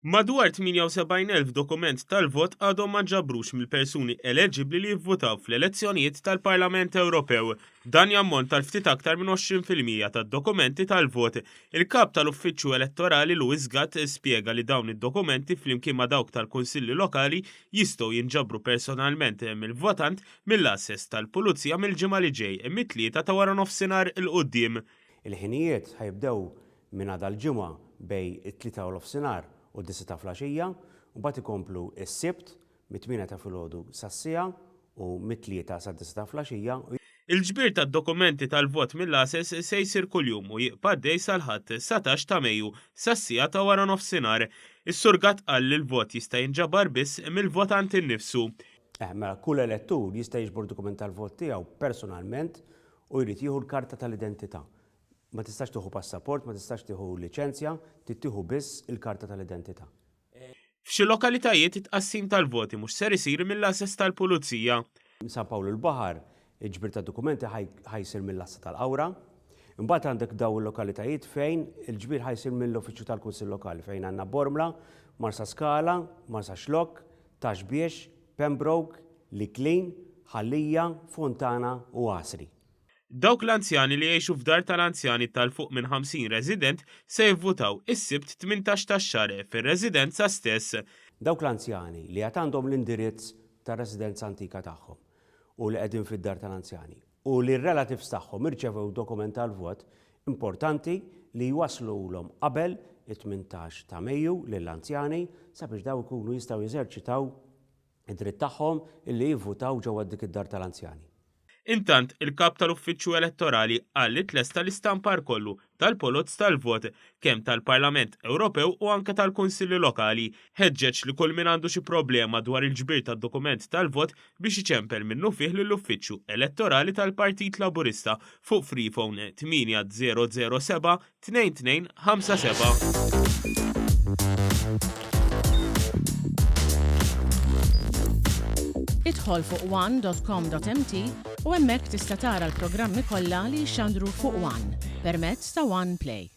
Madwar 78,000 dokument tal-vot għadhom ma nġabrux mill-persuni eleġibbli li jivvutaw fl-elezzjonijiet tal-Parlament Ewropew. Dan jammonta għal ftit aktar minn 20% tad-dokumenti tal-vot. Il-Kap tal-Uffiċċju Elettorali Louis Gatt spjega li dawn id-dokumenti flimkien ma' dawk tal-Kunsilli Lokali jistgħu jinġabru personalment mill-votant mill-għasses tal-Pulizija mill-Ġimgħa li ġej mit-Tlieta ta' waranofsinhar 'il quddiem. Il-ħinijiet ħa jibdew minn għada l-Ġimgħa bejn it-Tlieta u nofsinhar u d-disgħa ta' flaxija, u mbagħad ikomplu s-Sibt mit-tmienja ta' filgħodu sas-siegħa u mit-Tlieta sad-disgħa ta' flaxija. Il-ġbir tad-dokumenti tal-vot mill-għases se jsir kuljum u jibqa' għaddej sal-Ħadd, 19 ta' Mejju, sas-siegħa ta' waranofsinhar. Is-Sur Gatt qal li l-vot jista' jinġabar biss mill-votant innifsu. Eh, mela kull elettur jista' jiġbor dokument tal-vot tiegħu personalment u jrid jieħu l-karta tal-identità. Ma tistax tieħu passaport, ma tistax tieħu liċenzja, trid tieħu biss il-karta tal-identità. F'xi lokalitajiet it-tqassim tal-voti mhux ser isir mill-għases tal-Pulizija. San Pawl il-Baħar, il-ġbir tad-dokumenti ħa jsir mill-għassa tal-Qawra. Imbagħad għandek dawn il-lokalitajiet fejn il-ġbir ħa jsir mill-uffiċċju tal-Kunsill Lokali fejn għandna Bormla, Marsaskala, Marsaxlokk, Ta' Xbiex, Pembroke, L-Iklin, Ħal Lija, Fontana u Għasri. Dawk l-anzjani li jgħixu f'dar tal-anzjani ta' 'l fuq minn 50 resident se jivvutaw is-Sibt 18 tax-xahar fir-residenza stess. Dawk l-anzjani li għad għandhom l-indirizz tar-residenza antika tagħhom u li qegħdin fid-dar tal-anzjani u li r-relatives tagħhom irċevew dokument tal-vot, importanti li jwasslulhom qabel it-18 ta' Mejju lill-anzjani sabiex dawn ikunu jistgħu jeżerċitaw id-dritt tagħhom illi jivvutaw ġewwa dik id-dar tal-anzjani. Intant, il-Kap tal-Uffiċċju Elettorali qal li tlesta l-istampar kollu tal-poloz tal-vot, kemm tal-Parlament Ewropew u anke tal-Kunsilli Lokali. Ħeġġeġ li kull min għandu xi problema dwar il-ġbir tad-dokument tal-vot biex iċempel minnufih lill-Uffiċċju Elettorali tal-Partit Laburista fuq Freephone 8007 2257. Idħol fuq one.com.mt u hemmhekk tista' tara l-programmi kollha li jixxandru fuq One permezz ta' One Play.